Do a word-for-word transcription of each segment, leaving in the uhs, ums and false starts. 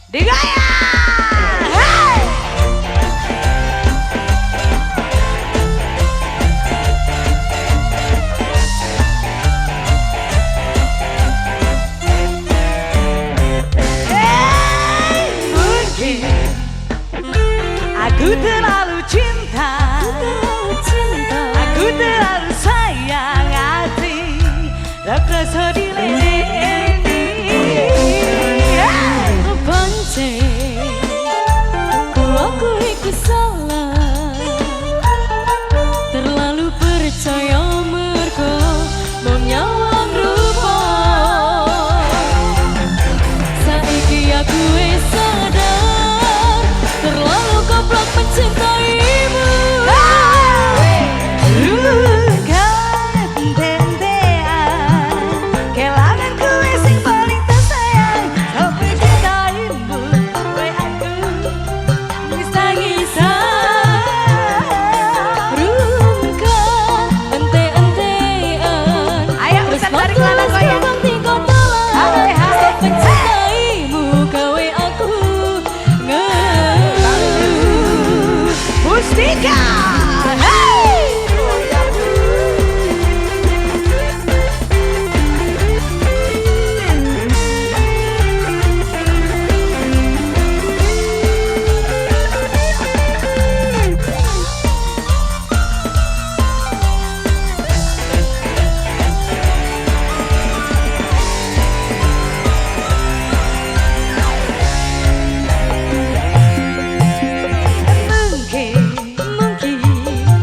Digaya! Hey! Hey! Mungkin aku terlalu cinta. Aku terlalu cinta. Aku terlalu sayang hati. Rokko sodi leleni. Pance, ku akui ku salah. Terlalu percaya mergo monyawang rupa. Saiki aku wis sadar, terlalu goblok mencintaimu. Rungkat tentean, kelangan kowe sing paling tersayang. Kau mencintaimu, kowe aku. Tangis-tangisan, rungkat ente-entean. Ayo, Ustaz, tarik celana, goyang. Hai, hai. Stop mencintaimu, kowe aku ngeluh. Mustika, hey! Mungkin, mungkin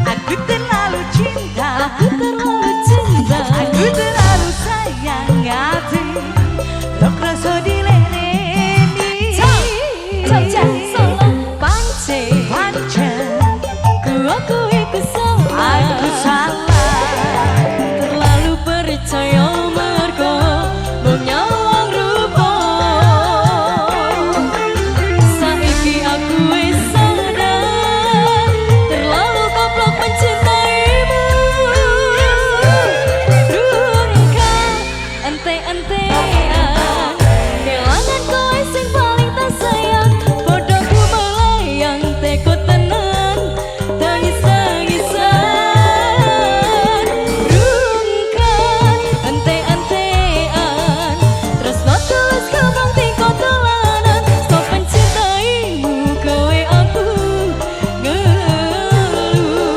aku terlalu cinta. Aku terlalu cinta. Aku terlalu sayang hati. Rokko sodi leleni. Cok, cok, cok, solo. Pance. Pance. Ku akui ku salah. Aku salah. Terlalu percaya mergo monyawang rupa. Saiki aku wis sadar, terlalu goblok mencintaimu. Rungkat ente-entean, kelangan kowe sing paling tersayang. Podo ku melayang, teko tenang. Tangis-tangisan, rungkat, ente-entean, tresno tulus kembang tingko tolanan. Stop mencintaimu, kowe aku ngeluh.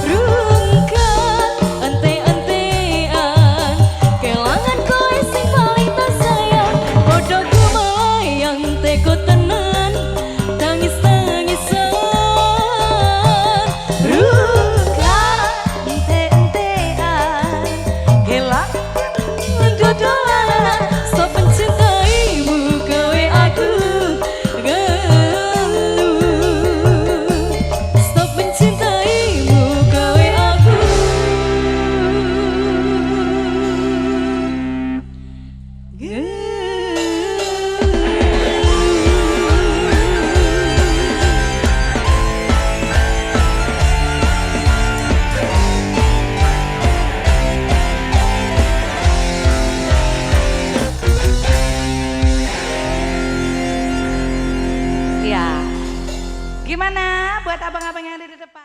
Rungkat, ente-entean, kelangan kowe sing paling tersayang. Podo ku melayang, teko tenang. Tangis-tangisan, rungkat, ente-entean, kelangan dodoanan. Stop mencintaimu, kowe aku ngeluh. Stop mencintaimu, kowe aku. Ya. Gimana buat abang-abang yang ada di depan?